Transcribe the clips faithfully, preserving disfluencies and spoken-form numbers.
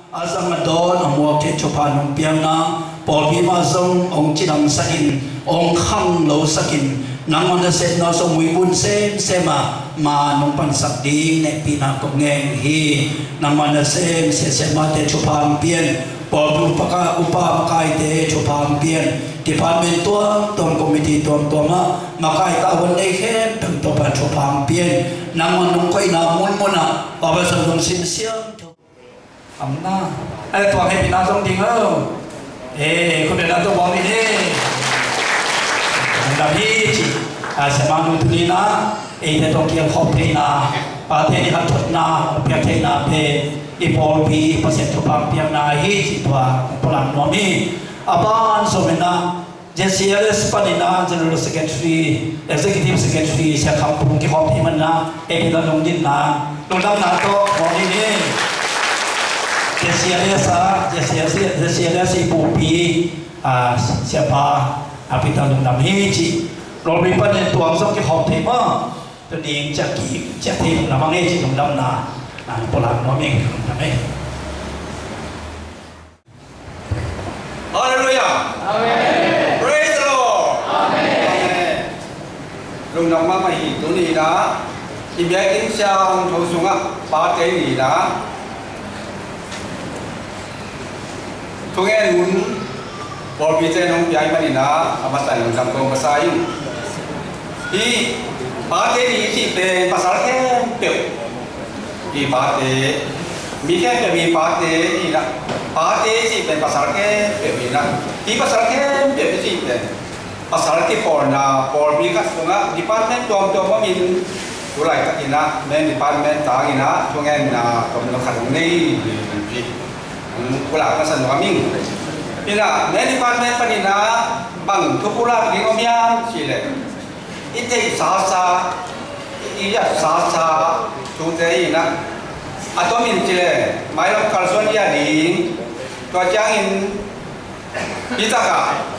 A zang a dawn a muak thei thupha nong piakna, pawlpi mah zong hong cidamsakin, hong khanglosakin, nangmah nasepna zong muibun semsem a, ma nong pansak ding nehpihna kong ngen hi. Nangmah nasem siasemate thupha hong pian, pawlpi upa, upa makaite thupha hong pian, department tuamtuam, committee tuamtuam ah makai tavuan nei khempeuh tawh pan thupha hong pian. Nangmah nong koihna munmun ah Papa Zong zong simsiam amna. Ai, tua hehpihna zong ding lo. Eh, khut beng na tua bawng in eh. Dam hi ci. A, siamah nu tuni na, eite tawh kiang khawm theihna, pate ni khat thotna piak theihna pen i pawlpi Pasian thupha piakna hi ci tua pulak nuam hi. A ban sawm in ah J C L S panin ah General Secretary, Executive Secretary Sia Kham Pung kikhawm thei manin ah, ei pen a lungdamna, lungdamna tawh mawh ni ni. J C L S ah, J C L S, J C L S i pupi, ah, siapa, ah, Peter lungdam hi ci. Lawlpi panin tuang zong kikhawm thei maw. Tu ding ciak ki, ciak thei lungdam a ngei ci lungdamna, ah, pulak nuam ing lungdam eh. Hallelujah. Amen. Praise the Lord. Amen. Lungdam mahmah hi. Tuni in ah i biakinn siangtho sungah pate ni in ah thungen mun pawlpite nong pia ahih manin ah a masa in lungdam kong ka sa ing. Hih pate ni i cih pen pasal khempeuh i pate, mi khempeuh mi pate hi in ah, pate i cih pen pasal khempeuh hi in ah, hih pasal khempeuh i cih pen pasal kipawlna pawlpi khat sungah department tuamtuam om in, tu laitakin ah men department tangin ah thungetna tomno khat hong nei hi. Hong pulak masa nuam ing. Hi in ah men department panin ah bang thu pulak ding om hiam cih leh, i theih sasa, i at sasa thute hi in ah, a tomin ci leh mailam kalsuan i at ding. Tua ciangin hih takah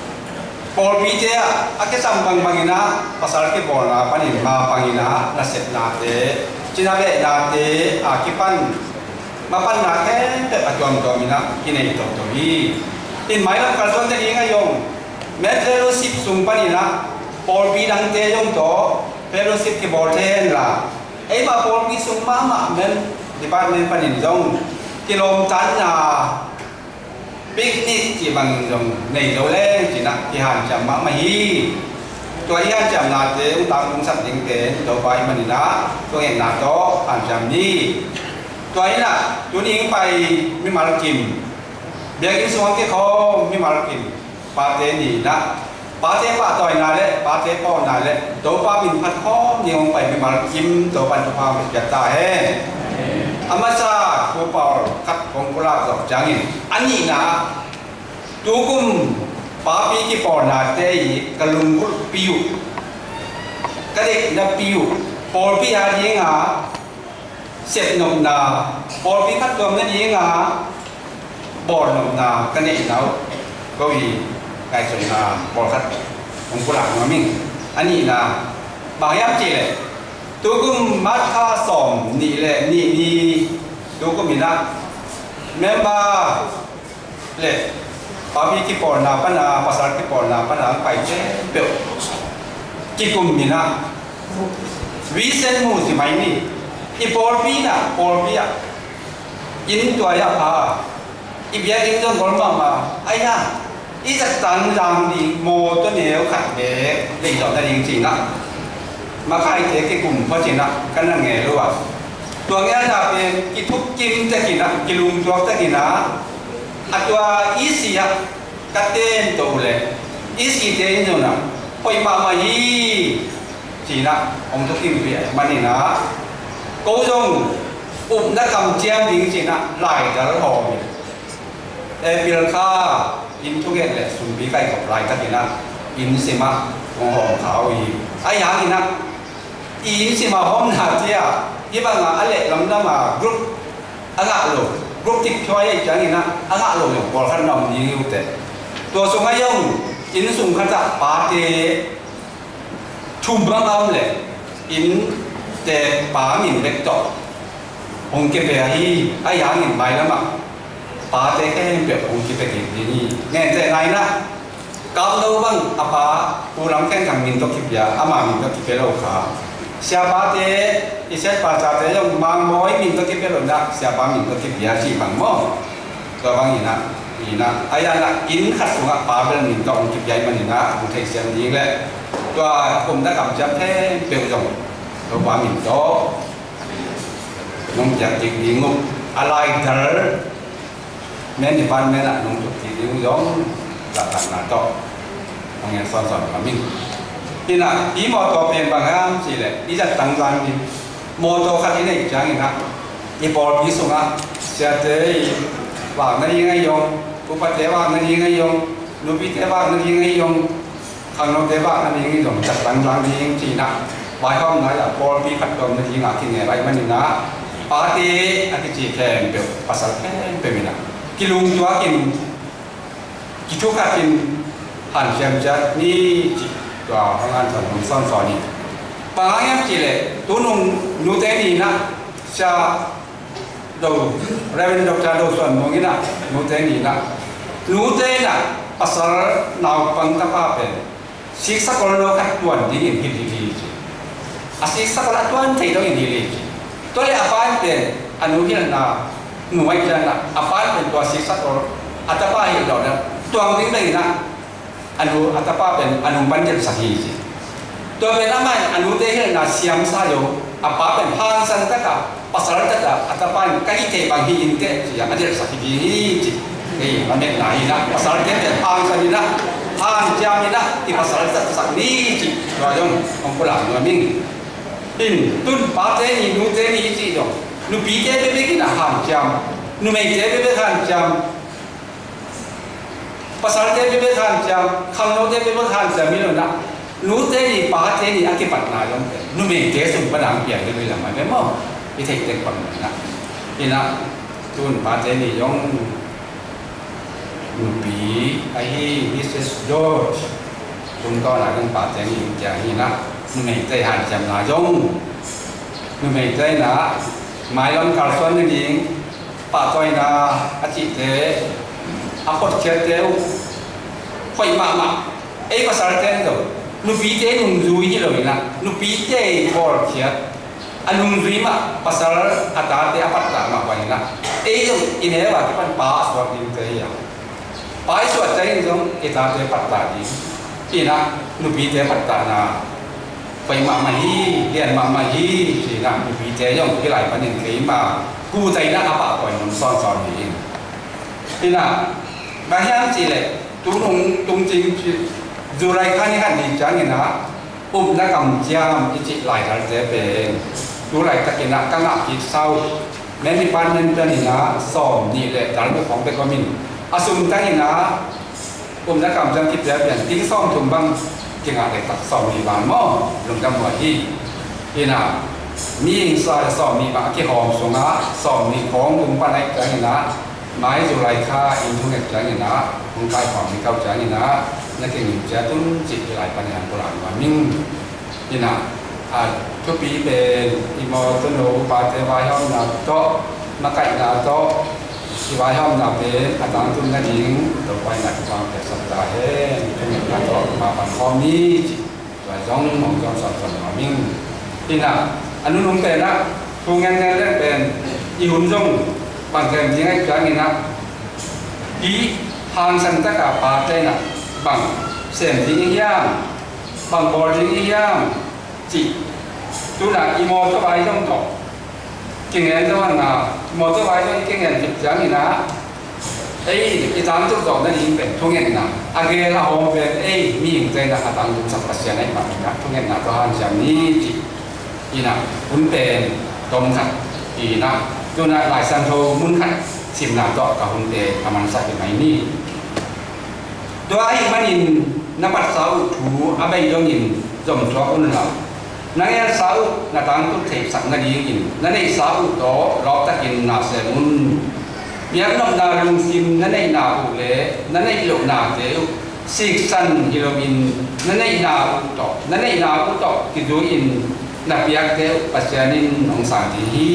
pawlpite ah a kisam bangbang in ah pasal kipawlna panin mapang in ah nasepnate, cina behnate a kipan mapanna khempeuh a tuamtuam in ah kinei toto hi. In mailam kalsuan te ding a zong men fellowship sung panin ah pawlpi dangte zong tawh fellowship kibawl thei hen la, eima pawlpi sung mahmah men department panin zong kilawmtanna picnic cih bangin zong nei zo leng ci in ah kihanciam mahmah hi. Tua i hanciamnate hong tangtungsak dingte Topa ahih manin ah thungetna tawh hanciam ni. Tua in ah tuni hong pai mimal kim, biakinn sung hong kikhawm mimal kim pate ni in ah, pate pahtawina le pate pawlna le Topa min phat khawm ding hong pai mimal kim Topa in thupha hong pia ta hen. A masa thu pawlkhat kong pulak zawh ciangin, a nihna ah tukum papi kipawlnate i ka lunggulhpi uh, ka deihnapi uh, pawlpi a dinga sepnopna, pawlpi khat tuam nadinga bawlnopna ka neihna uh ko i ngaihsutna pawlkhat hong pulak nuam ing. A nihna bang hiam cih leh, tukum March kha sawm nih le nih ni, tukum in ah member le papi kipawlna pana, pasal kipawlna pana hong pai khempeuh kikum in ah, Vincent mu zi mai ni. I pawlpi in ah, pawlpi ah inn tuai ah pha, i biakinn zong gol mahmah. Ai ha, i zak tangzang ding mawtaw neu khat beek leih zawh nading ci in ah, makaite kikum phot in ah ka na ngel uh a, tua ngelna pen kithuk kim tek in ah, kilungtuak tek in ah, a tua E C ah ka ten to uh leh, E C te in zong ah, hoih mahmah hi ci in ah hong thukimpih ahih manin ah, ko zong upna kamciam ding ci in ah laidal hawm in, April kha inn thugen le sumpi kaikhop laitakin ah inn simah hong hawm kha uh hi. Ahi hangin ah i inn simah hawmna ciah hih bangah a leh lamdang a group a ngah lo, group tik thuai ahi ciangin ah a ngah lo zong pawlkhat na om ding hi uh teh. Tua sungah zong inn sung khatah pate thum bang a om leh innte pa min bek tawh hong kipia hi. Ahi hangin mailamah Pate khempeuh hong kipia kik ding hi. Ngen teh nai na. Kamno bang a pa, Pu Lam Khen Thang min tawh kipia, ama min tawh kipia lo kha. Siapate, i siapa tate zong Mang Bawi min tawh kipia lo na, siapa min tawh kipia cih bang maw. Tua bang ina, ina, a ya na inn khat sungah pa bel min tawh hong kipia i man ina, hong theisiam ding leh. Tua kumna kamciam khempeuh zong, tua pa min tawh nong piak kik ding uh. A laidal men department ah nong tuk kik ding uh zong, zahtakna tawh hong en sawnsawn kha ming. Ina, i mawtaw pen bang hiam cih leh, i zat tangzang ding. Mawtaw khat i neih ciang ina, i pawlpi sungah siate i vak nading ahi zong, upate vak nading ahi zong, nupite vak nading ahi zong, khangnote vak nading i zong, zat tangzang ding cih ina, vaihawmna i a pawlpi phattuam nading a kingel ahih man ina, pate a kici khempeuh, pasal khempeuh ina kilungtuak in, kithukhat in hanciam ciat ni cih tua hong an sawn, hong sawnsawn hi. Bang hang hiam cih leh, tu nung nute ni ina, Sia Do, Reverend Doctor Do Suan Mung ina, nute ni ina, nute ina, pasal naupang tapa pen siksak lo khat tuan dingin hilh hi ci. A siksak lo a tuan thei dongin hilh hi ci. Tua leh a pa in pen a nu hilhna mu ahih ciangin a pa in pen tua siksak lo a tapa hilh lo na tuang ding dongin a nu, a tapa pen a nu pan delhsak hi ci. Tua pen amah in a nute hilhna siamsa lo, a pa pen hangsan taka, pasal taka, a tapa in ka hih theih bang hi inteh ci-a a delhsak hi ding hi ci. Hei, a metna hi na, pasalte pen hangsan hi na, hanciam hi na, i pasal zatsak ni ci. Tua zong hong pulak nuam ing. In, tun pate ni, nute ni ci zong, nupite bekbek in a hanciam, numeite bekbek hanciam, pasalte bekbek hanciam, khangnote bekbek hanciam hi lo na, nute ni pate ni a kipatna zong pen numeite sung pan a hong piang hi lo hi lam a ve maw. I theih tek pan lo na. Hi na, tun pate ni zong nupi ahi Missus George tungtawn a zong pate ni hong piang hi na, numeite hanciamna zong, numeite na mailam kalsuan nading pahtawina a cihte, a hotkhiatte uh hoih mahmah. Ei pasalte in zong nupite nungzui hi lo in ah, nupite i bawlkhiat, a nungzui mah pasal a tate a pattah mah bang in ah, ei zong i neu a kipan pa a suak dingte hi a, pa i suahte in zong i tate pattah ding. Hi in ah nupite pattahna hoih mahmah hi, lian mahmah hi, ci in ah nupite zong hih lai panin keima kuta in ah a pahtawi nung sawnsawn hi in. Hi in ah bang hiam cih leh tu nung tung cing ci, July kha ni khat ni ciangin ah upna kamciam i cih laidalte pen tu laitakin ah ka ngah kik sa uh. Men department pen in ah sawm nih le dal bukhawng bek om in, a sum tang in ah upna kamciam kipia pian ting sawmthum bang kingah laitak, sawm nih bang maw, lungdam huai hi. Hi in ah mihing sawm nih bang a kihawm sungah sawm nih khawng tung pan ahih ciangin ah mai July kha in thunget ciangin ah hong kaikhawm hi kau ciangin ah na kingim ciat un cih hih lai panin hong pulak nuam ing. Hi in ah, a, thupi pen i mawtaw no upate vaihawmna tawh, makaihna tawh, i vaihawmna pen a tangtun nading Topa in ah thupha hong piaksak ta hen. Thungetna tawh ma pan khawm ni cih tua zong hong zong sawnsawn nuam ing. Hi in ah a nunung pen ah thu ngen ngen leng pen i hun zong bang sem ding ahih ciangin ah hih hangsan taka pate in ah bang sem ding i hiam, bang bawl ding i hiam cih tu in ah i mawtaw vai zong tawh kingen zong a na, i mawtaw vai zong i kingen khit ciangin ah ei i tangtun zawh nading pen thungetna, a gel a hawm pen ei mihingte in ah a tangtunsak Pasian ahih manin ah thungetna tawh hanciam ni cih in ah hun pen tom khat hi in ah, tu in ah Lai Siangtho mun khat simna tawh ka hun pen a mansak hi mai ni. Tua ahih manin na patsa uh thu a bei dongin zom suak un la, na ngelsa uh na tangtun theihsak nadingin na neihsa uh tawh lawptakin na sem un. Biaknopna lungsim na neihna uh le na neih lohnate uh siksan hi loin na neihna uh tawh, na neihna uh tawh kizui-in na piakte uh Pasian in hong sang ding hi.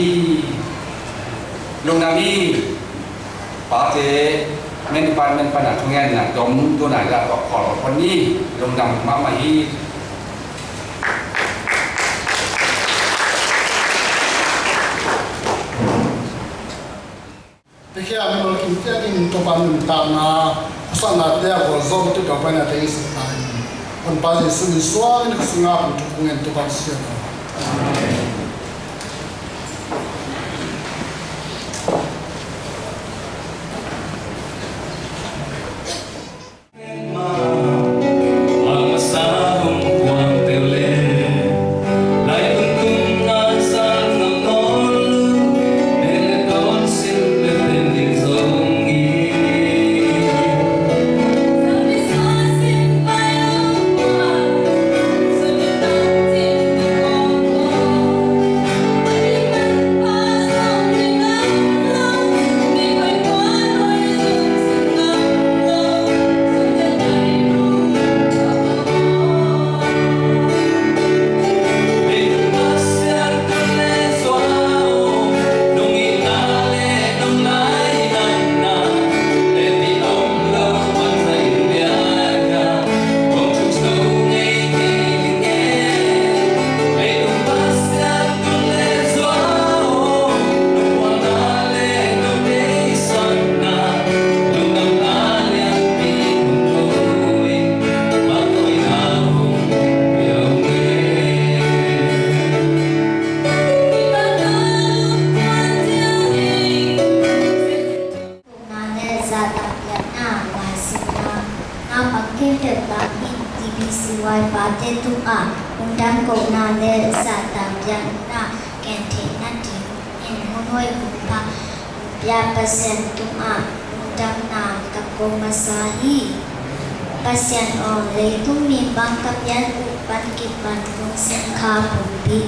Lungdam hi. Pate, men pan, men pan a thungen na dom tu nai la tok khol ko ni, lungdam mahmah hi. Piakhia mi nol kim tia ding Topa nuntakna, khuasakna tia gualzo tu Topa na te i sukta in. Honpa Jesu min suang in ka sunga pun tu kungen Topa sia. Amen. Nang le zahtak piakna, laisimna, naupang khempeuh tangin T B C Y pate tungah lungdam kohna le zahtak piakna gentheihna dingin hun hoih hun pha pia Pasian tungah lungdamna ka ko masa hi. Pasian aw, leitung mi bang ka pian uh pan kipan lungsim kha pumpi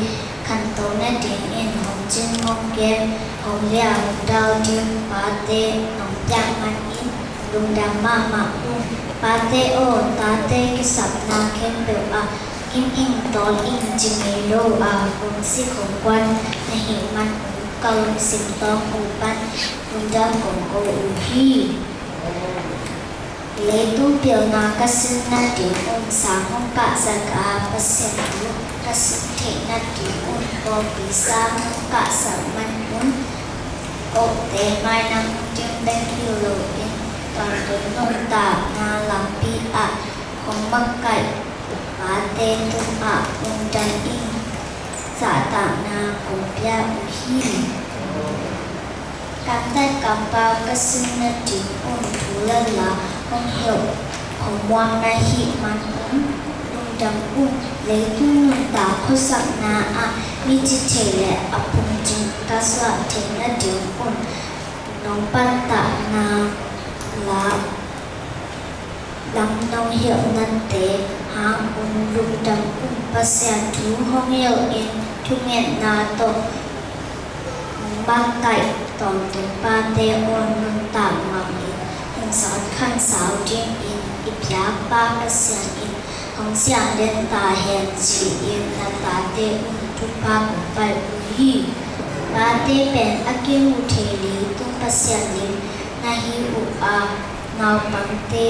khantohna dingin hong cing hong kem, hong liah hong dal ding pate nong piak manin lungdam mahmah ung. Pate aw, tate kisapna khempeuh ah kim ing tawl ing ci ngei lo a, hong sik hong guan na hih man un ka lungsim tawng uh pan lungdam kong ko uh hi. Leitung pilna ka sin nadingun sang hong kahsak a, Pasian thu ka sin theih nadingun pawlpi sang hong kahsak man un, kote maina hong ding bek hi loin, tawntung nuntakna lampi ah hong makaih pate tungah lungdam ing zahtakna kong pia uh hi. Kamtat kampau ka sin nadingun thu le la hong hilh hong muang na hih man un lungdam ung. Leitung nuntak khuasakna ah mi ci thei le a phungcing ka suah theih nadingun nong pattahna la lam nong hilhnate hang un lungdam ung. Pasian thu hong hilhin thungetna tawh hong makaih tawntung pate aw, nuntak nuamin hong sawt khansau dingin i biakpa Pasian in hong sianglen ta hen ci-in na tate un thupha kong pai uh hi. Pate pen a kimu thei leitung Pasian lim na hi uh a, naupangte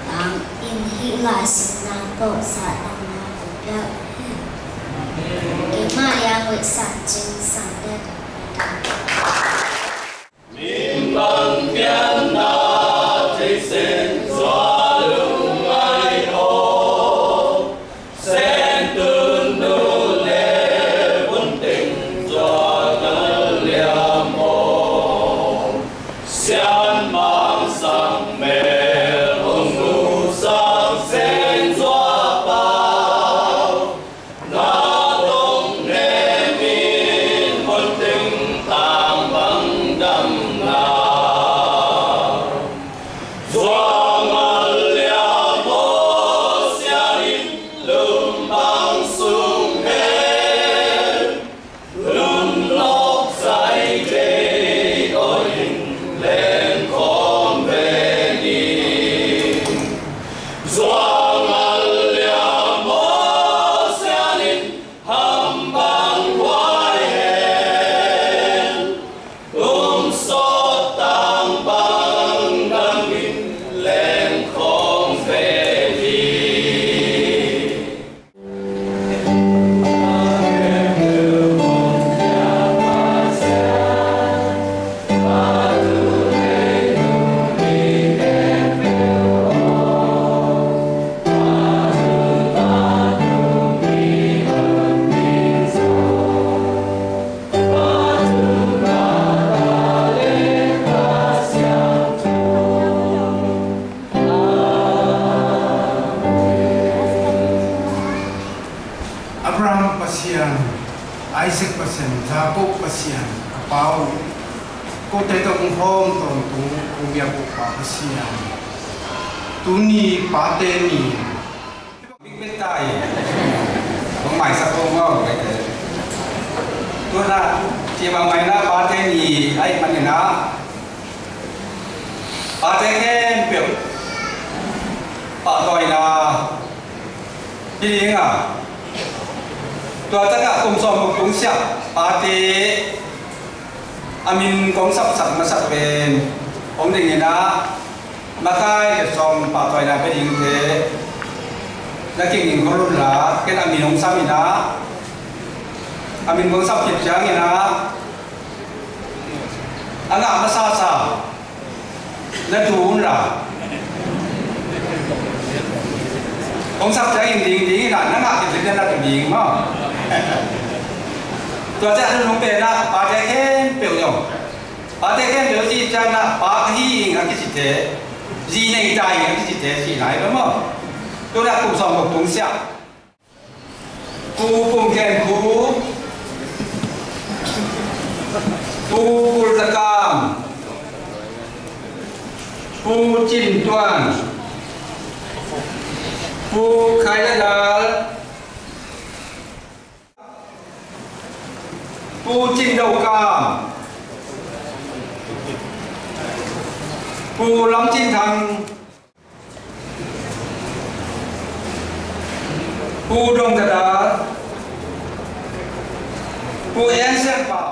tangin hih laisimna tawh zahtakna kong pia uh hi. Keimah Liang Wei San Cing San Let. Min bang pianna thei sen zua lungngai aw. Sen tun nu le vun teng zua ngal liam aw. Sian mang sang mel hong nu sang sen zua pau. Na tong ne min hon teng tang bang dam na. Zuang al lia mo sian in lum bang sung he. Lum lok sai kei o in len ko. Isaac Pasian, Jacob Pasian, a pa uh, kote tawh hong hawm tawntung, hong miak uh Pa Pasian. Tuni pate ni. Big big tai. Hong maisak hong hawm, kaite. Tuna, ci bang mai na pate ni, ai man ni na. Pate khempeuh pahtawina hi ding a, tua takah kum sawm guk tung siah pate a min kong sapsak masak pen hong dingin ah, makai le sawm pahtawina pia dingte, na kinging kholun la, ken a min hong sam in ah, a min kong sap khit ciangin ah, a ngah masasa na tu un la. Kong sap ciangin ding ding in ah, na ngah khit leh na tu ding maw. Tua ciang a nunung pen ah, pate khempeuh zong, pate khempeuh zi ciang ah, pa ka hi ing a kicite, zi nei ta ing a kicite, ci lai lo maw. Tuna kum sawm guk tung siah. Pu Pum Khen Khu, Pu Kul Za Kam, Pu Cin Tuan, Pu Khai La Dal, Pu Cin Do Kam, Pu Lam Cin Thang, Pu Dong Za Dal, Pu En Sian Pau.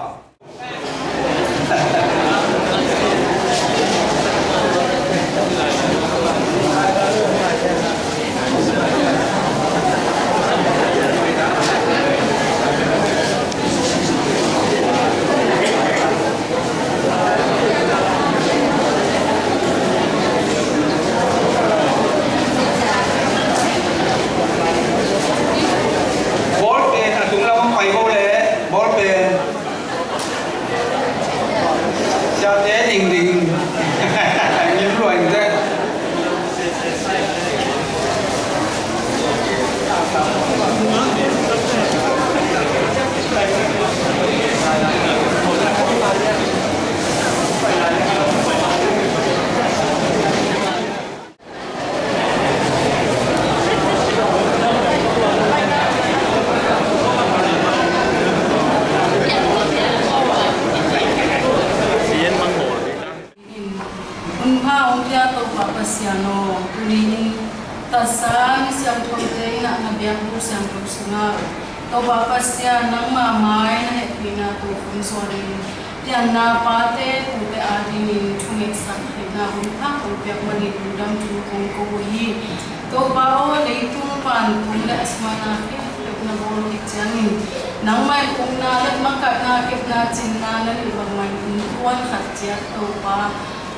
Ball pen a tung lam hong pai bo le, ball pen. Siate ding ding. Ngim luang te. Hun pha hong pia Topa Pasian aw, tuni in tatsa mi siangthote in ah na biakbuk siangtho sungah Topa Pasian nangmah mai na hehpihna tawh hong suan in, pianna pate pute adingin thungetsak theihna hun pha hong piak manin lungdam thu kong ko uh hi. Topa aw, leitung vantung le a suanna khempeuh na bawl khit ciangin nangmah in ukna le makaihna, kepna, cinna na neih bangmah in innkuan khat ciat Topa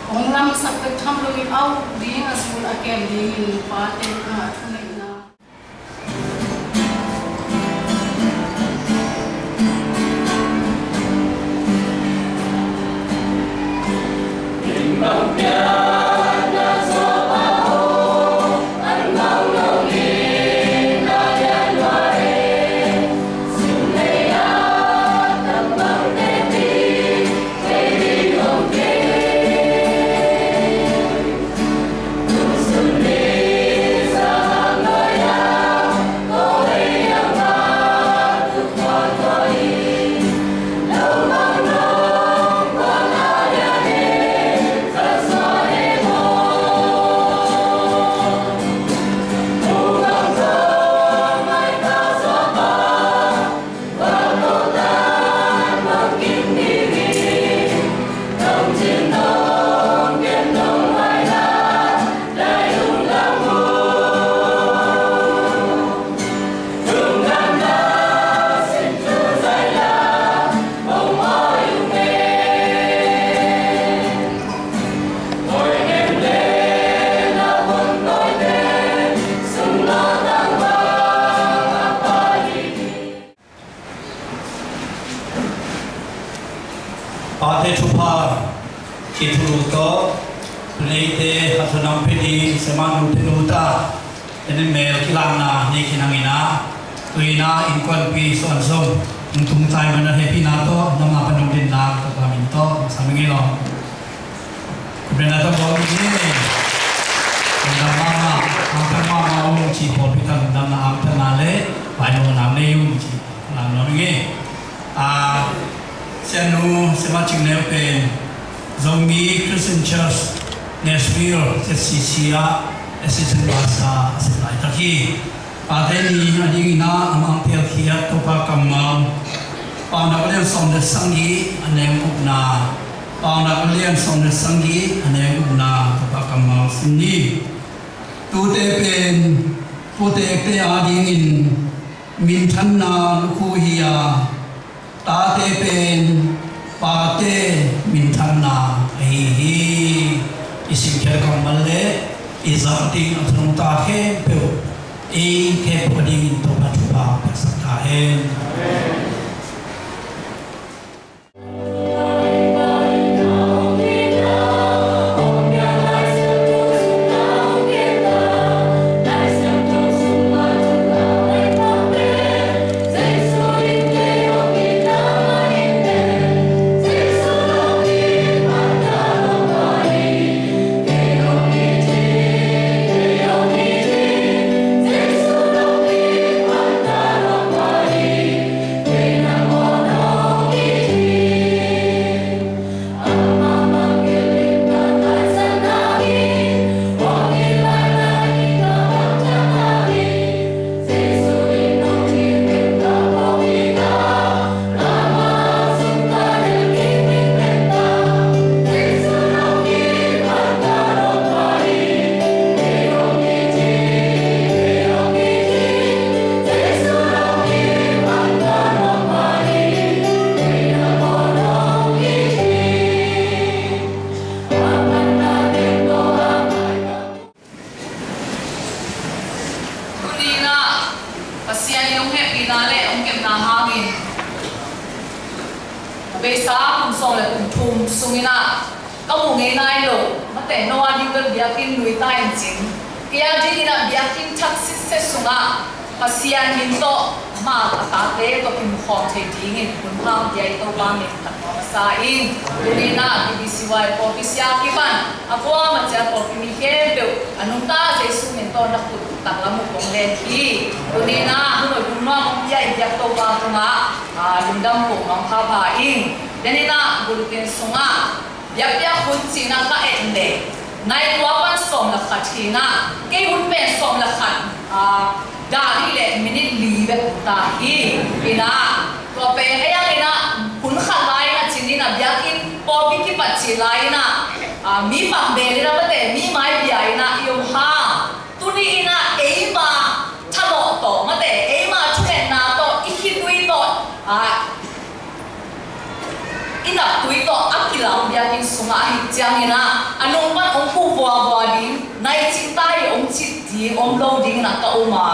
hong lamsak bek tham loin a uk ding, a zul a kem dingin pate tungah thuneihna. Pate thupha, ci thulu tawh, tuni te hathu nam phi ni, sema nu te nu ta, teni mel kilangna ni kinangina, tuina innkuanpi suan sum. Tung tai mana hehpihna tawh, nangma pan hong dinna Topa min tawh, sa ming ei lo. Kumpena tawh bawl ni. Lungdam mahmah, angtang mahmah ung ci pawlpi tang lungdamna angtang le, pai lo nam nei ung ci. Lam lo ming ei. Ah, Sianu, Siamah Cing Neu pen Zomi Christian Church, Nashville, Z C C ah Assistant Pastor a si laitak hi. Pate ni a dingin ah a mangtelkhiat Topa kammal, Paunak a lian sawm le sagih a neu gukna, Paunak a lian sawm le sagih a neu gukna Topa kammal sim ni. Tute pen, tute te a dingin minthanna lukhu hi a, tate pen pate minthanna ahi hi. I simkhiat kammal le i zak ding a thunungta khempeuh ei khempeuh a dingin Topa thupha piaksak ta hen. Tuni-in ah Pasian in hong hehpihna le hong kepna hangin a beisa kum sawm le kum thum sungin ah ka mu ngei nai lo, mate, no a ding bel biakinn lui ta in cin, kei a dingin ah biakinn thak sitset sungah Pasian min tawh amah a tate tawh kimukhawm thei dingin hun hang pia i Topa min phat nuam a sa ing. Tuni-in ah B B C Y pawlpi sia kipan a kuamah ciat pawlpi mi khempeuh a nungta Jesu min tawh na khut taklam uh kong len hi. Tuni-in ah hun hoih hun nuam hong pia i biak Topa tungah, ah, lungdam ko nuam phapha ing. Tuni-in ah bulphuh sungah biakpiak hun ci-in ah ka et leh nai kua pan sawm le khat hi-in ah, kei hun pen sawm le khat, ah, dah dih leh minit li bek ta hi. In ah, tua pen a yang in ah hun khat lai-in ah cin in ah biakinn pawlpi kipat cih lai-in ah, ah, mi pang bel in ah, mate, mi mai bia in ah i om hang. Tuni-in ah eima thalawh tawh, mate, eima thungetna tawh, i khitui tawh, ah, i naptui tawh a kilam biakinn sungah ahih ciangin ah a nung pan hong khuh vuavua ding, nai cing ta hi hong cih ding om lo dingin ah ka um a,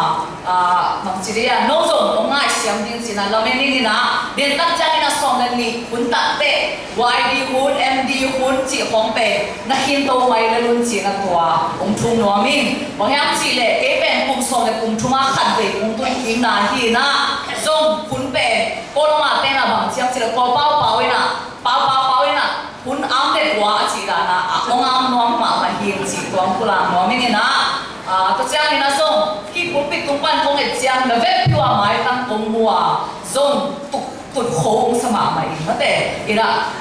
ah, bangci dih a, no zong hong ngaihsiam ding ci-in ah lamen ing in ah, dentak ciangin ah sawm le nih hun tak teh Y D hun, M D hun cih khawng pen na khinto mai lel un ci-in ah tua hong thum nuam ing. Bang hiam cih leh kei pen kum sawm le kum thum a khatvei kong tun kik na hi-in ah, zong hun pen Kawl lam a ten ah bang ci hiam cih leh Kawl paupau in ah, paupau pau in ah hun am le kua a cih dan ah, ah, hong am nuam mahmah hi ing cih tua hong pulak nuam ing in ah, ah, tua ciangin ah zong hih pulpit tung pan kong et ciang na vekpi uh a maitang kong mu a, zong tuk tutkho hong sa mahmah ing, mate. In ah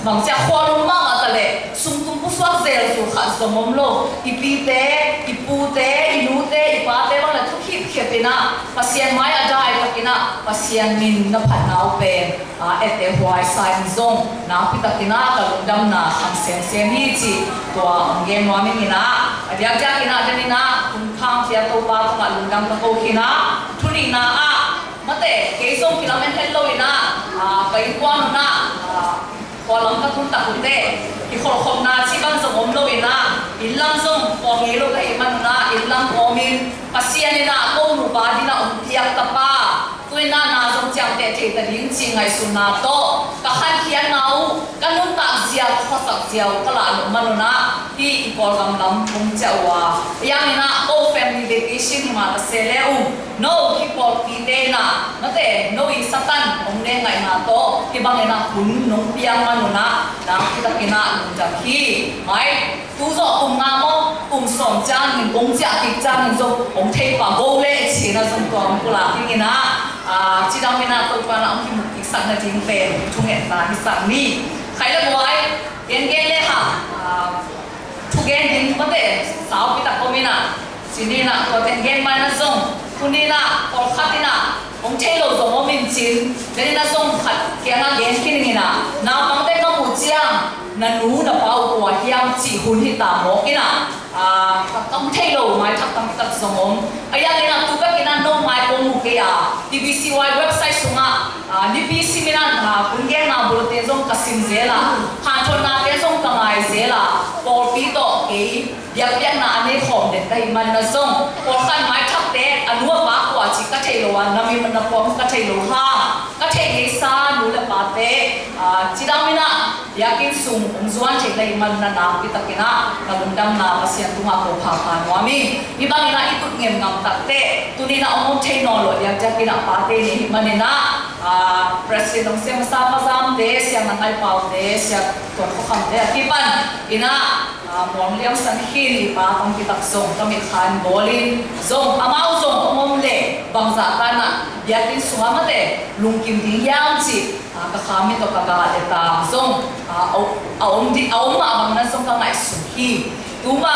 bangci a khualung mahmah ta leh sumtung pusuak zelzel khat zong om lo. I pite, i pute, i nute, i pate bang le thu khipkhiat in ah Pasian mai-ah dai takin ah Pasian min na phatna uh pen, ah, etteh huai sa in zong nakpi takin ah ka lungdamna kham semsem hi cih tua hong gen nuam ing in ah, a diakdiakin ah den in ah hun hang pia Topa tungah lungdam ka ko khin a, thu nihna ah, mate, kei zong kilamen het lo in ah, ah, ka innkuan un ah, ah, khualam ka tun tak uh teh kikholhkhopna cih bang zong om lo in ah, inn lam zong pawng ngei lo ka hih man un ah, inn lam kawmin Pasian in ah ko nupa ding ah hong piak tapa, Tu-in ah na zong ciamteh theih ta ding ci ngaihsutna tawh ka khankhiatna uh, ka nuntak zia, ka khuasak zia uh ka lah loh man un ah hih i Kawlgam lam kong ciah uh a, a yang in ah ko family vacation hi mah ta se le ung, no hih pawlpite in ah mate no i Satan hong ne ngaihna tawh hih bang in ah hun nong piang man un ah nakpi takin ah lungdam hi. Mai tu zawh kum nga maw, kum sawm ciangin hong ciah kik ciangin zong hong thei pah bo leh ci-in ah zong tua hong pulak dingin ah, cidam in ah Topa in ah hong kimu kiksak nading pen thungetna hi sak ni. Khai le buai, gen gen le hang, ah, thugen ding mate saupi tak om in ah, ci ni in ah tua teng gen mai na zong, tu ni in ah pawlkhat in ah hong thei lo zong om in cin, den in ah zong khat kiangah gen khin ing in ah, naupangte ka muh ciang na nu na pa uh kua hiam cih hun hi ta mawk in ah, ah, ka, ka hong thei lo mai thak tampi tak zong om. A yang in ah tu bek in ah no mai kong mu kei a, T B C Y website sungah, ah, nipi sim in ah, ah, hun genna bulletin zong ka sim zel a, hanthotnate zong ka ngai zel a, pawlpi tawh kei biakpiakna a nei khawm den ka hih man in ah zong, pawlkhat mai thakte a nu a pa kua cih ka thei lo a, na min na pawng ka thei lo hang, ka theih ngeisa nu le pate, ah, cidam in ah biakinn sung hong zuan theih na hih man in ah nakpi takin ah ka lungdamna Pasian tungah ko phapha nuam ing. Hih bangin ah i tut ngem ngam takteh tu ni in ah hong om thei nawn loh diakdiak in ah pate ni hih man in ah, ah, President Dong Siam Masa, Pa Zamte, Siang Nang Ai Paute, Sia Tuan Khaw Khamte a kipan in ah, ah, Muang Liam San Khin i pa tampi tak zong ka mitkha in bawl in zong, amau zong hong om leh bangzah ka in ah biakinn sungah mate lungkim ding hiam cih, ah, ka kha mi tawh ka gah le ta zong, ah, a, a om ding, a om mah bang in ah zong ka ngaihsun hi. Tuma,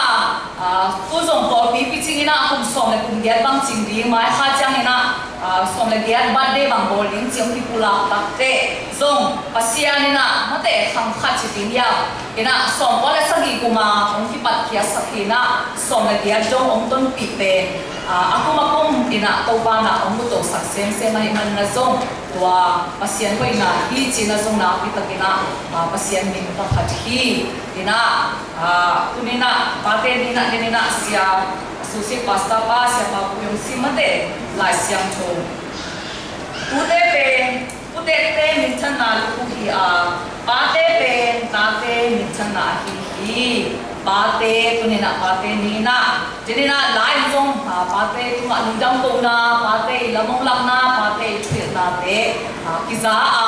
ah, tu zong pawlpi picing in ah kum sawm le kum giat bang cing ding mai kha ciangin ah, ah, sawm le giat birthday bang bawl ding ci hong kipulak takteh zong Pasian in ah mate khang khat ci ding hiam in ah sawmkua le sagih kum a hong kipatkhiatsak hi in ah sawm le giat dong hong tonpih pen, ah, a kum a kum in ah Topa in ah hong mutosak semsem ahih man in ah zong tua Pasian hoihna hi ci in ah zong nakpi takin ah, ah, Pasian min ka phat hi. In ah, ah, tu ni in ah pate ni in ah, ni in ah Sia Associate Pastor pa Sia Pa Pu Yong Sim mate Lai Siangtho, tute pen putekte minthanna lukhu hi a, pate pen tate minthanna ahi hi. Pate, tu ni in ah pate ni in ah, tu ni in ah lai in zong, ah, pate tungah lungdam kohna, pate i lam hong lakna, pate i thuhilhnate, ah, kiza a,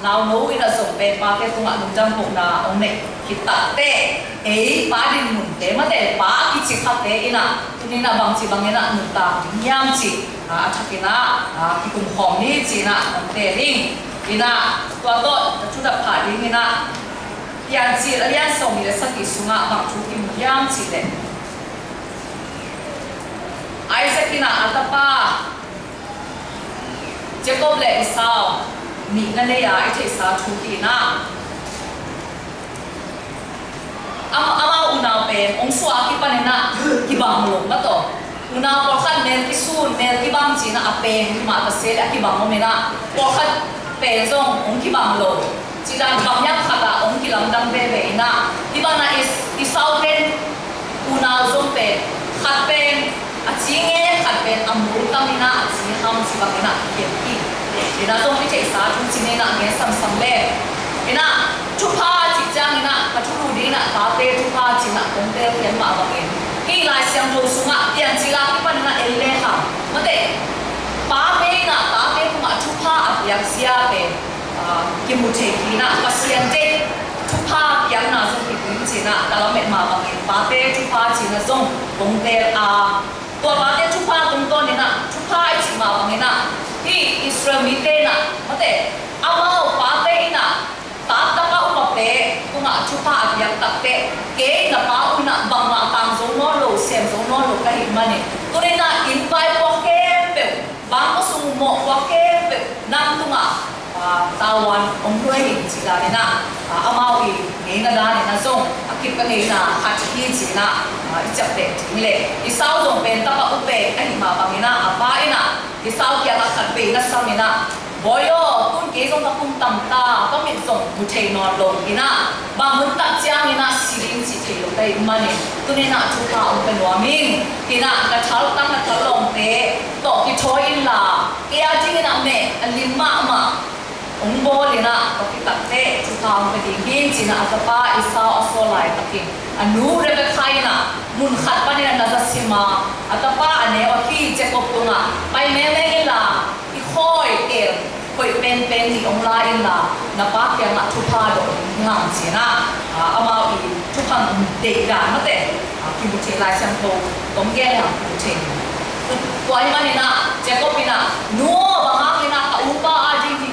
nauno in ah zong pen pate tungah lungdam kohna hong neih khit takteh, ei pa dinmunte mate pa kici khatte in ah tu ni in ah bangci bangin ah nuntak ding hiam cih, ah, a thakin ah, ah, kikum khawm ni ci in ah hong teel ing. In ah tua tawh ka thu dap phah dingin ah Piancil a lian sawmnih le sagih sungah bang thu kimu hiam cih leh, Isaac in ah a tapa Jacob le Esau nih na nei a i theihsa thu hi in ah, am-, amau unau pen hong suah a kipan in ah kibang lo mah tawh. Unau pawlkhat mel kisun, mel kibang ci in ah a peng hi mah ta se leh a kibang om in ah pawlkhat pen zong hong kibang lo. Ci dan bang hiam khat ah hong kilamdang veve in ah, hih bang ah Is-, Esau pen unau zong pen, khat pen a ci nge, khat pen a mul tam in ah a ci ham ci bangin ah kikhen hi. In ah zong i theihsa thu ci ni in ah gen samsam le. In ah thupha cih ciangin ah ka thulu ding in ah tate thupha ci in ah kong teel pian mah bangin, hih Lai Siangtho sungah Piancil a kipan in ah en le hang mate, pate in ah tate tungah thupha a piak zia pen, ah, kimu thei hi in ah, Pasian deih thupha piakna zong hi ding ci in ah ka lamet mah bangin pate thupha ci in ah zong kong teel a, tua pate thupha tungtawn in ah thupha i cih mah bangin ah hih Israel mite in ah mate, amau pate in ah tat tapa upate tungah thupha a piak takteh, kei na pa uh in ah bangmah tang zo nawn lo, sem zo nawn lo ka hih manin, tu ni in ah inn vai puak khempeuh, bangkua sung mawh puak khempeuh nang tungah, ah, tavuan hong luai hi ci dan in ah, ah, amau i ngeina dan in ah zong a kip ka ngeina khat hi ci in ah, ah, i ciapteh ding leh, Esau zong pen tapa upe ahih mah bangin ah a pa in ah Esau kiangah khat vei na sam in ah, Bawi aw, tun kei zong ka kum tam ta, ka mit zong mu thei nawn lo in ah, bang hun tak ciangin ah si ding cih thei lo ka hih manin, tu ni in ah thupha hong pia nuam ing. In ah na thaltang na thallawmte tawh kithawi inla, kei Tua dingin ah meh a lim mahmah hong bawl in ah, tua khit takteh thupha hong pia ding hi ci-in ah a tapa Esau a sawl laitakin a nu Rebekah in ah mun khat panin ah na za sim a, a tapa a neu ahi Jacob tungah, pai mengmeng inla, i khawi tel, hoih penpen nih hong la inla, na pa kiangah thupha dawh ding hi hang ci-in ah, a, amau i thupha deihdan mate, a, kimu thei, Lai Siangtho tawm gen le hang kimu thei. Tua ahih manin ah Jacob in ah, nu aw, bang hangin ah ka upa a ding hi,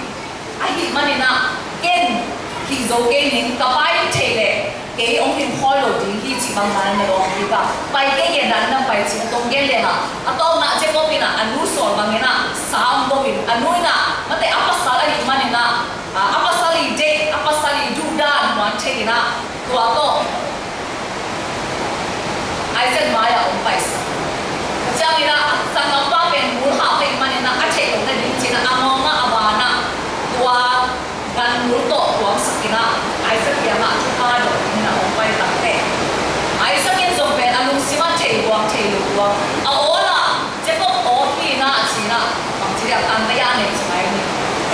ahih manin ah ken hih zo kei ning, ka pa in thei leh kei hong him khawi lo ding hi cih bang dan na lawm kik a, pai kei, gen dan na pai ci-in tawm gen le hang. A tawpna Jacob in ah a nu sawl bangin ah sa hong do in, a nu in ah mate, a pasal ahih manin ah, a, a pasal i deih, a pasal i duhdan muan thei in ah, tua tawh Isaac mai-ah hong paisak. Tua ciangin ah a sanggampa pen mulhau ahih manin ah a theih loh nading ci-in ah a ngawng ah a ban ah tua gan mul tawh tuamsak in ah Isaac kiangah thupha dawh dingin ah hong pai takteh, Isaac in zong pen a lungsim ah thei luang, thei lo luang, a awl ah Jacob aw hi in ah ci-in ah, bangci dia, kan bia nei ci mai ni.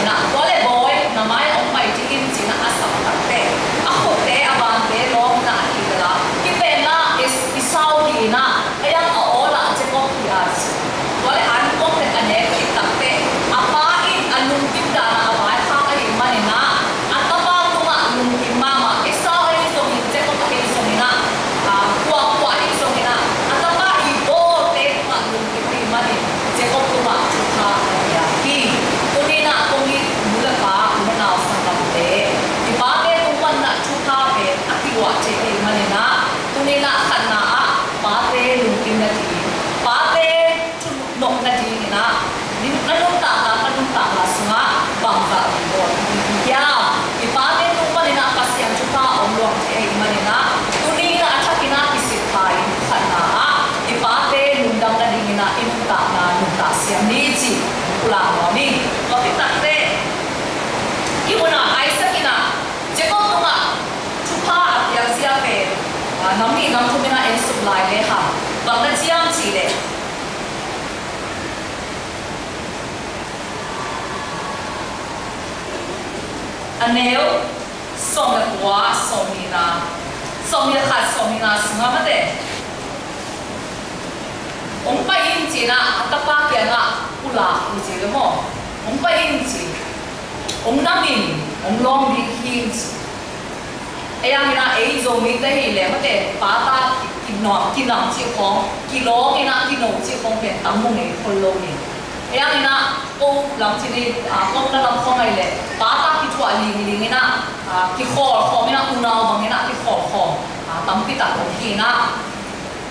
In ah, tua leh bawi, na mai hong pai ding in ci-in ah a sap takteh, a khutte a bante lawm in ah a kibel a, hih pen lah Es-, Esau hi in ah, a yang a awl ah Jacob hi a ci. Tua leh an kong leh a nek khit takteh, a pa in a lungkim dan ah a vaikhak ahih manin ah, a tapa tungah lungkim mahmah, Esau ahi zongin, Jacob ahi zongin ah, a, kuakua ahi zongin ah, a tapa i bawlte tungah lungkim ahih manin Jacob tungah thupha a pia hi. Tuni in ah kong it nu le pa, u le nau, sanggamte, i pate tung panin ah thupha pen a kiluah thei ahih manin ah, tuni in ah khatna ah pate lungkim nading, pate thu nop nadingin ah, na nuntakna, ka nuntakna sungah bangzah ding bawl ding hiam? I pate tung panin ah Pasian thupha a om luang thei ahih manin ah, tuni in ah a thakin ah kisitpha in, khatna ah i pate lungdam nadingin ah i nuntakna nuntak siam ni ci-in pulak nuam ing. Tua khit takteh, hih mun ah Isaac in ah Jacob tungah thupha a piak zia pen, a, nam nih nam thum in ah en suk lai le hang, bang na ci hiam cih leh, a neu sawm le kua, sawmnihna, sawmnih le khat, sawmnihna sungah mate, hong pai in ci-in ah a tapa kiangah pulak hi ci le maw. Hong pai in ci, hong nam in, hong lawng ding hi in ci. Ei hangin ah ei Zomite hi leh mate, pata ki, kinam, kinam cih khawng, kilawng in ah kino cih khawng pen tam mu ngei khol lo hi. Ei hangin ah ko lam cih ni, a, ko na lam khawng ahi leh pata kithuah lingling in ah, a, kikhawlkhawm in ah, unau bangin ah kikhawlkhawm, a, tampi tak om hi in ah.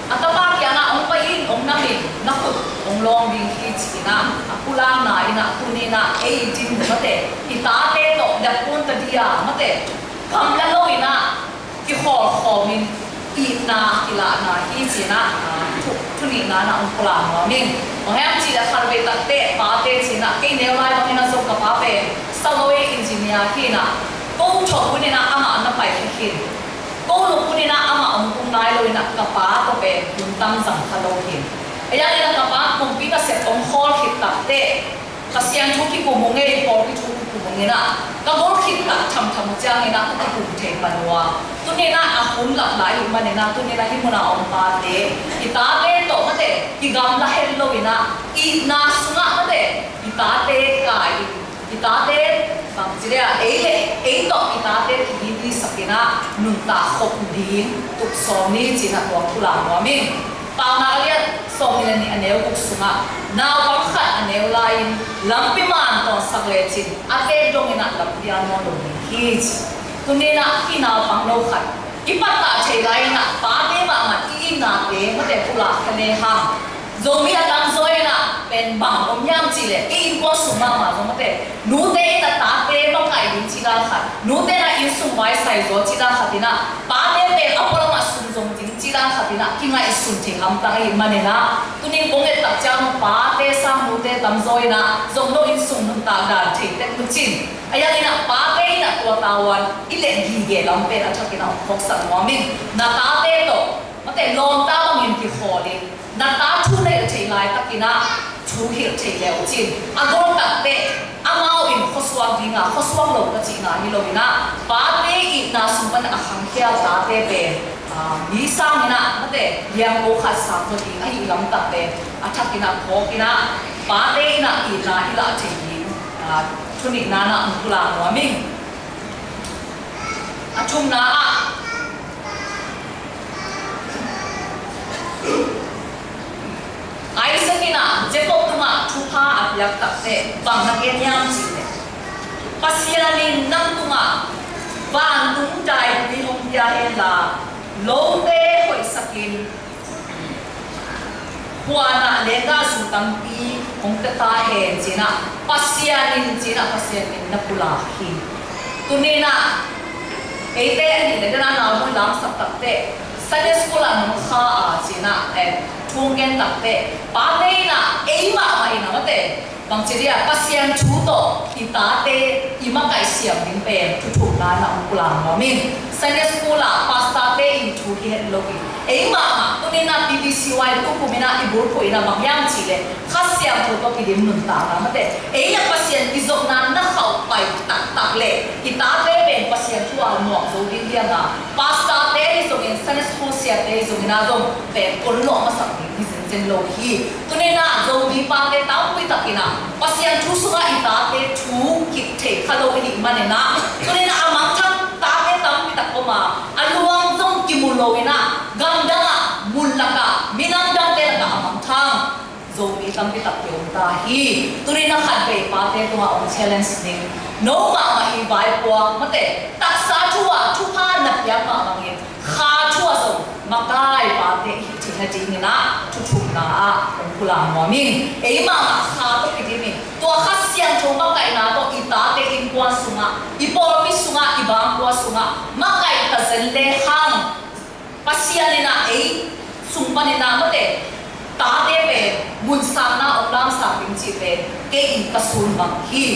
A tapa kiangah hong pai in, hong nam in, na khut hong lawng ding hi ci-in ah a pulakna in ah, tuni in ah ei dinmun mate, i tate tawh, dapun ta dia mate, gamla lo in ah kikhawlkhawm in, itna kilahna hi ci-in ah, a, thu, thu nihna in ah hong pulak nuam ing. Bang hiam cih leh khatvei takteh pate ci-in ah, kei neu lai bangin ah zong ka pa pen saw engineer hi in ah, ko thawh hun in ah amah na pai khin, ko lup hun in ah amah hong tung nai lo in ah ka pa tawh pen hun tam zang kha lo hi. Ei hangin ah ka pa kumpi nasep hong khawl khit takteh, Pasian thu kikum hong ei, pawlpi thu kikum hong in ah, ka gol khit tak thamtham uh ciangin ah ka kikum thei pan uh a. Tuni in ah a hun lap lai ahih manin ah, tuni in ah hih mun ah om pate, i tate tawh mate, kigamla het lo in ah, itna sungah mate, i tate kai in, i tate, bangci dia, ei le ei tawh i tate kihihsak in ah nuntak khop ding tuksawm ni ci-in ah tua pulak nuam ing. Paunak a lian sawmnih le nih, a neu guk sungah, naupang khat a neu lai-in lampi man tawnsak lecin a tek dongin ah lampi a nawn lo ding hi ci. Tuni in ah hih naupang no khat i pattah theih lai-in ah pate mahmah i itnate mate pulak kha le hang. Zomi a tamzaw in ah pen bang om hiam cih leh, i innkuan sung mahmah zong mate, nute in ah tate bang ngaih ding cih dan khat, nute in ah innsung vai sai zaw cih dan khat in ah, pate pen a pualam ah sum zong ding cih dan khat in ah kingaihsun thei hamtang ahih manin ah, tuni kong et tak ciang pate sang nute tamzaw in ah zong no innsung nuntak dan thei tek mu cin. Ahih hangin ah pate in ah tua tavuan i leh gige lam pen a thakin ah hong phawksak nuam ing. Na tate tawh mate, lawmta bangin kikhawl in, na ta thu nei theih laitakin ah, thu hilh thei le uh cin. A gol takteh amau in khuasuak dinga, khuasuak lo ka cihna hi lo inah, pate itna sung pan a khangkhia tate pen, aa, mi sang inah, mate, liangko khat sang zaw ding ahi lam takteh a thak inah, phawk inah, pate inah itna i lah thei ding, aa, thunihna nah hong pulak nuam ing. A thumna ah, Isaac inah Jacob tungah thupha a piak takteh bang na gen hiam cih leh, Pasian in nang tungah vantung daipui hong pia henla, lote hoihsakin, huanah lenggah zu tampi hong pia ta hen, cinah Pasian in, cinah Pasian in na pulak hi. Tuninah eite ahi le dena naunu lamsak takteh, Sunday school ah nong kha a, cinah, eh, thu hong gen takteh, pate inah ei mahmah inah, mate, bangci dia, Pasian thu tawh i tate i makaih siam ding pen thuthukna nah hong pulak nuam ing. Sunday school ah pastor-te in thu hi het lo hi. Ei mahmah, tuninah P B C Y tukum inah i bulphuh inah bang hiam cih leh, Kha Siangtho tawh kidim nuntakna, mate, ei a Pasian i zopna na khauh pai taktak leh, i tate pen Pasian thu a nuam zo ding hi a, pastor-te hi zongin, Sunday school siate hi zongin ah zong pen kon lawh masak ding hi zenzen lo hi. Tuninah Zomi pate tampi tak inah Pasian thu sungah i tate thu kip thei kha lo i hih maninah, tuninah a mangthang tate tampi tak om a, a luang zong kimu lo inah, gamdang ah, mun lakah, minam dangte lakah a mangthang Zomi tampi tak ki om ta hi. Tuninah khatvei pate tungah hong challenge ning. No mahmah i vaipuak, mate, taksa thu ah thupha na piak mah bangin, kha thu ah zong makai pate i hih theihna ding inah thuthukna ah hong pulak nuam ing. Ei mahmah kha tawh kidim in, tua Kha Siangtho makaihna tawh i tate innkuan sungah, i pawlpi sungah, i bangkua sungah makaih ta zen le hang, Pasian inah ei sung paninah, mate, tate pen mun sangna hong lamsak ding cih pen kei in ka sun bang hi.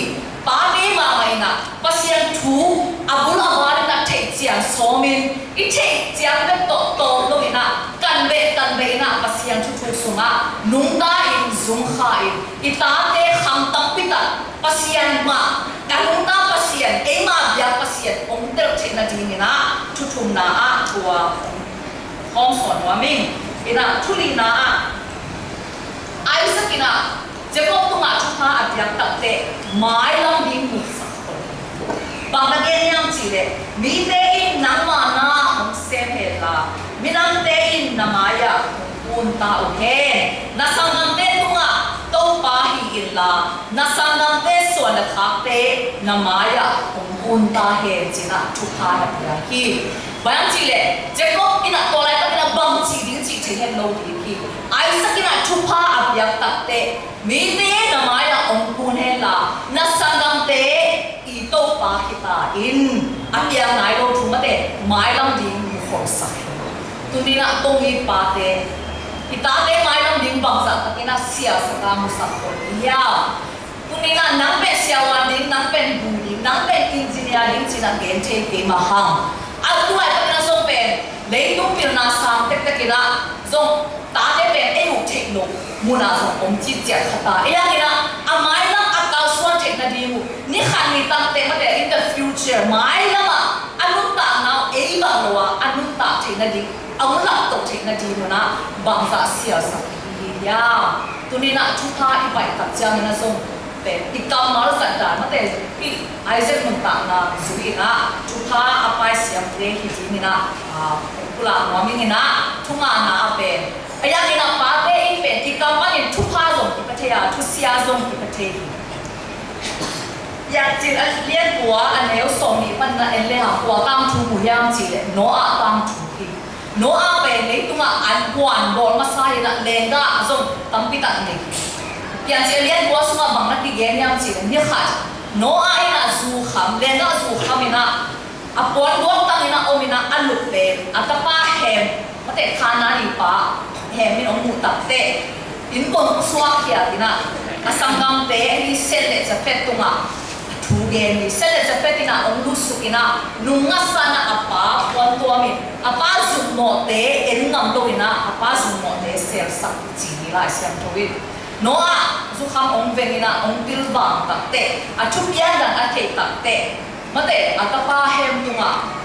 Pate mahmah inah Pasian thu a bul a bal inah theih ciang sawmin, i theih ciang bek tawh tawm lo inah, kan beh kan beh inah Pasian thuthuk sungah nungta in, zungkha in, i tate khang tampi tak Pasian mah, a nungta Pasian, eima biak Pasian hong telh theihna ding inah thuthumna ah tua hong sawn nuam ing. Inah thulina ah, Isaac inah Jacob tungah thupha a piak takteh mailam ding musak khol. Bang na gen hiam cih leh, mite in nangma na hong sem henla, minamte in na mai-ah hong kun ta uh hen. Na sanggamte tungah Topa hi inla, na sanggamte suan le khakte na mai-ah hong kun ta hen, cinah thupha na pia hi. Bang hiam cih leh, Jacob inah tua laitakinah bang cih ding cih thei het lo ding hi. Isaac inah thupha a piak takteh, mite na mai-ah hong kun henla, na sanggamte i Topa hi ta in, a piang nai lo thu, mate, mailam ding mu kholsak hi. Tuninah Tongik pate, i tate mailam ding bangzah takinah sialsak a musak khol hi hiam? Tuninah nang pen siavuan ding, nang pen bu ding, nang pen engineer ding cinah gen thei kei mah hang, a tu laitakinah zong pen leitung pilna sang tektekinah zong tate pen ei uh theih loh munah zong om citciat kha ta. Ei hang inah a mailam a kalsuan theih nading uh, ni khat ni tangte, mate, in the future, mailamah a nuntakna uh ei bang lo-a a nuntak theih nading, a hong laptoh theih nading munah bangzah sialsak hi hiam? Tuninah thupha i baih tak cianginah zong pen i kammal zat dan, mate, i Isaac nuntakna zui inah thupha a paisiamte hi dinginah, aa, pulak nuam inginah, thungana a pen, a yanginah pate in pen i kammal in thupha zong kipia thei a, thusia zong kipia thei hi. Piancil a lian kua a neu sawmnih paninah en le hang, kua tangthu mu hiam cih leh Noah tangthu hi. Noah pen leitungah an kuan bawl masa hinah lenggah zong tampi tak nei hi. Piancil a lian kua sungah bang na kigen hiam cih leh, ni khat Noah inah zu kham, lenggah zu kham inah a puan guak tang inah om inah a lup pen a tapa Hem, mate, Kanaan pa Hem in hong muh takteh, innkuan suak khiat inah a sanggamte ahi Shem le Jafet tungah a thu gen hi. Shem le Jafet inah hong lutsuk inah nung ngasa inah a pa puantuam in, a pa zumawhte en ngam lo inah a pa zumawhte selsak ci hi Lai Siangtho in. Noah Thukham hong veng in ah, hong pilvang takteh, a thupian dan a theih takteh, mate, a tapa hem tungah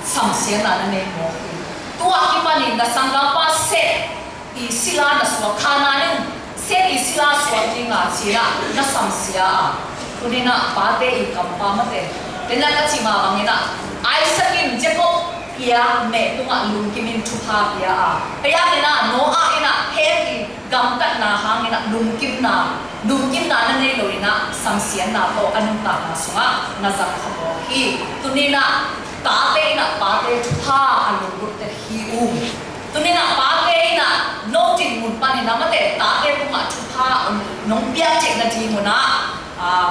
samsiatna na nei mawk hi. Tua kipanin na sanggampa Seth i sila na suak, Kanaan in Seth i sila suak ding a ci-in ah na samsia a. Tuni-in ah pate i kampa, mate, tena ka cih mah bangin ah Isaac in Jacob i a meh tungah lungkimin thupha pia a. Tua ahih manin ah Noah in ah hem i gamtatna hangin ah lungkimna, lungkimna na nei lo-in ah samsiatna tawh a nuntakna sungah na zang kha mawk hi. Tuni-in ah tate in ah pate thupha a lunglut tek hi ung. Tuni-in ah pate in ah no dinmun panin ah, mate, tate tungah thupha nong piak theih nadingun ah, ah,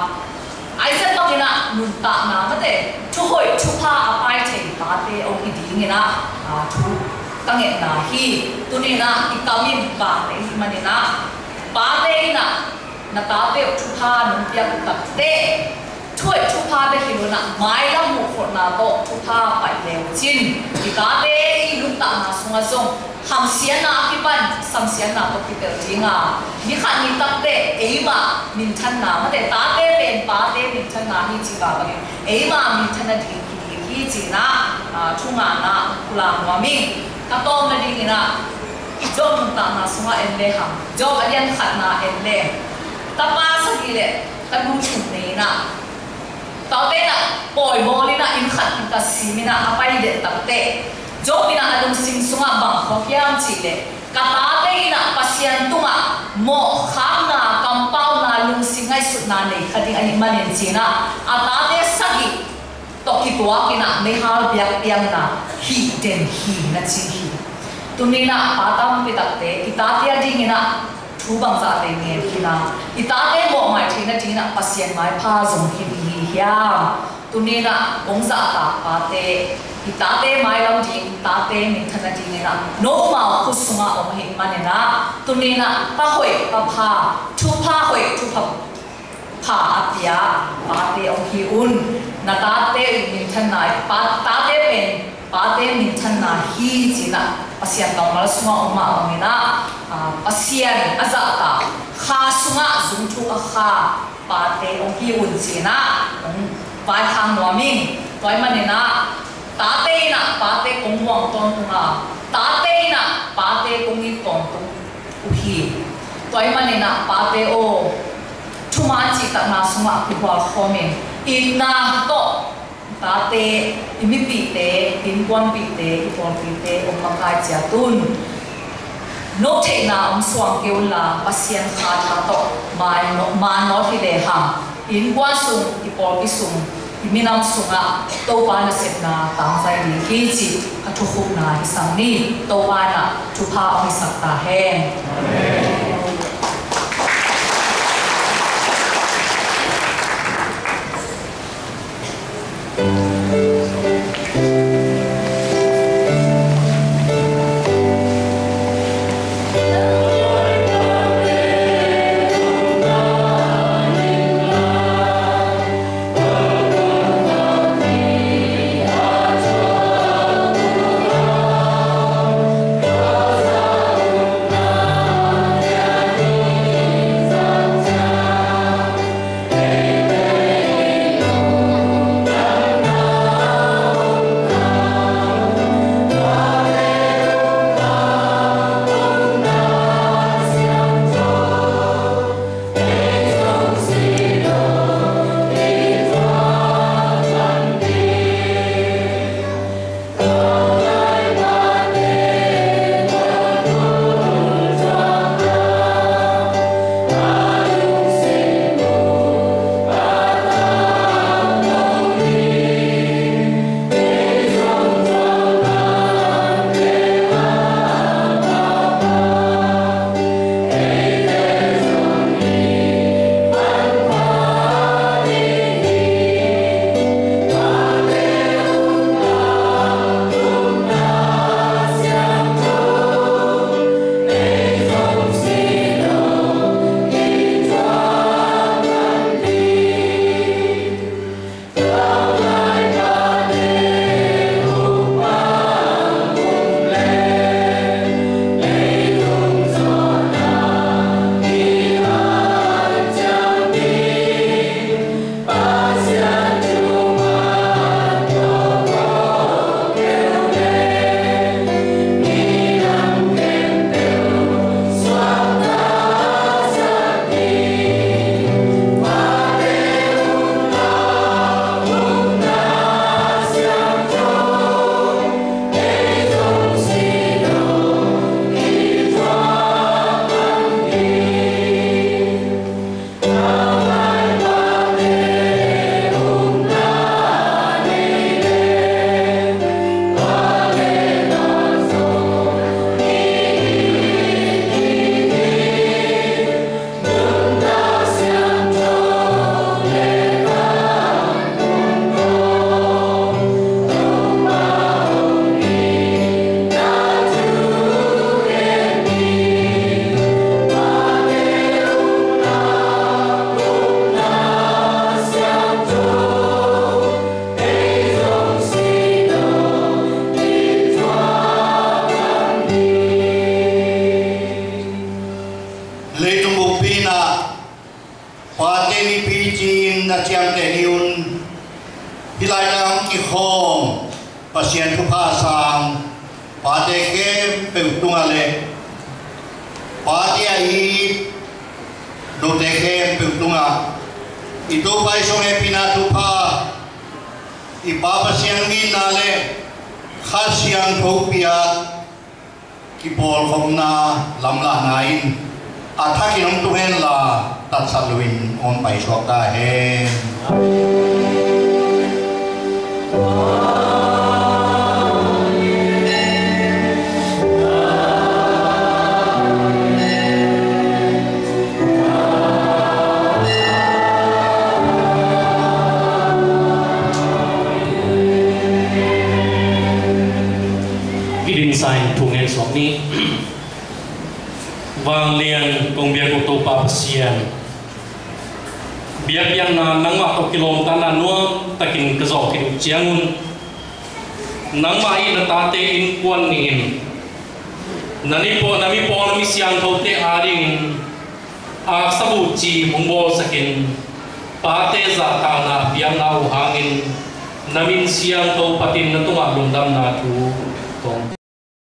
Isaac bangin ah nuntakna, mate, thuhoih thupha a pai thei pate hong hi dingin ah, ah, thu ka ngetna hi. Tuni-in ah i kam in pate i hih manin ah, pate in ah na tate uh thupha nong piak uh takteh, thuhoih thupha bek hi lo-in ah mailam muhkholhna tawh thupha pai le uh cin, i tate i nuntakna sungah zong hamsiatna a kipan samsiatna tawh kipelh ding a, ni khat ni takteh eimah minthanna, mate, tate pen pate minthanna hi cih bangin eimah minthanna ding hi ding hi ci-in ah, ah, thungetna pulak nuam ing. Ka tawpna dingin ah Job nuntakna sungah en le hang, Job a lian khatna en le, tapa sagih le tanu thum nei-in ah, tate in ah pawi bawl in ah inn khat inn khat sim in ah a pai den takteh, Job in ah a lungsim sungah bang phawk hiam cih leh, ka tate in ah Pasian tungah mawhkhakna, kampauna, lungsim ngaihsutna nei kha ding ahih manin ci-in ah, a tate sagih tawh kituakin ah meihal biakpiakna hih den hi, na ci hi. Tuni-in ah pa tampi takte i tate a dingin ah thu bangzah vei ngen khin a, i tate mawhmai theih nadingin ah Pasian maipha zong hi ding hi hiam? Tuni-in ah hong zahtak pate, i tate mailam ding, tate minthan nadingin ah nomau khut sungah om ahih manin ah, tuni-in ah pa hoih pa pha, thupha hoih thupha pha a pia pate hong hi un. Na tate minthanna, pa, tate pen pate minthanna hi ci-in ah Pasian kammal sungah om mah bangin ah, ah, Pasian a zahtak kha sungah zungthuk a kha pate hong hi un ci-in ah hong vaikhak nuam ing. Tua ahih manin ah tate in ah pate kong muang tawntung a, tate in ah pate kong it tawntung uh hi. Tua ahih manin ah pate aw, thuman cihtakna sungah kihua khawm in, itna tawh tate, i mipihte, innkuanpihte, i pawlpihte hong makai ciat un. Note theihna om suang kei unla, Pasian kha tha tawh maan nawt, maan nawt hi lehang, i innkuan sung, i pawlpi sung, i minam sungah Topa nasepna tangzai ding hi cih ka thukhupna hi sang ni. Topa in ah thupha hong hisak ta hen. khawm, Pasian thupha sang pate khempeuh tungah le pate a it note khempeuh tungah i Topa i sung hehpihna thupha, i Pa Pasian itna le Kha Siangtho piak kipawlkhopna lamlahna in a thakin hong tung henla, tatsat loin hong paisuak ta hen. Hidin sa in thu ngen suak ni. Vanglian kong biak uh Topa Pasian, biakpiakna nangmah tawh kilawmtatna nuam takin ka zawh khit uh ciangun, nangmah i na tate innkuan nih in na mi pawl, na mi pawl, na mi siangthote adingin aksa buci hong bawlsakin, pate zahtakna a piakna uh hangin na min siangtho phatin na tungah lungdamna thu kong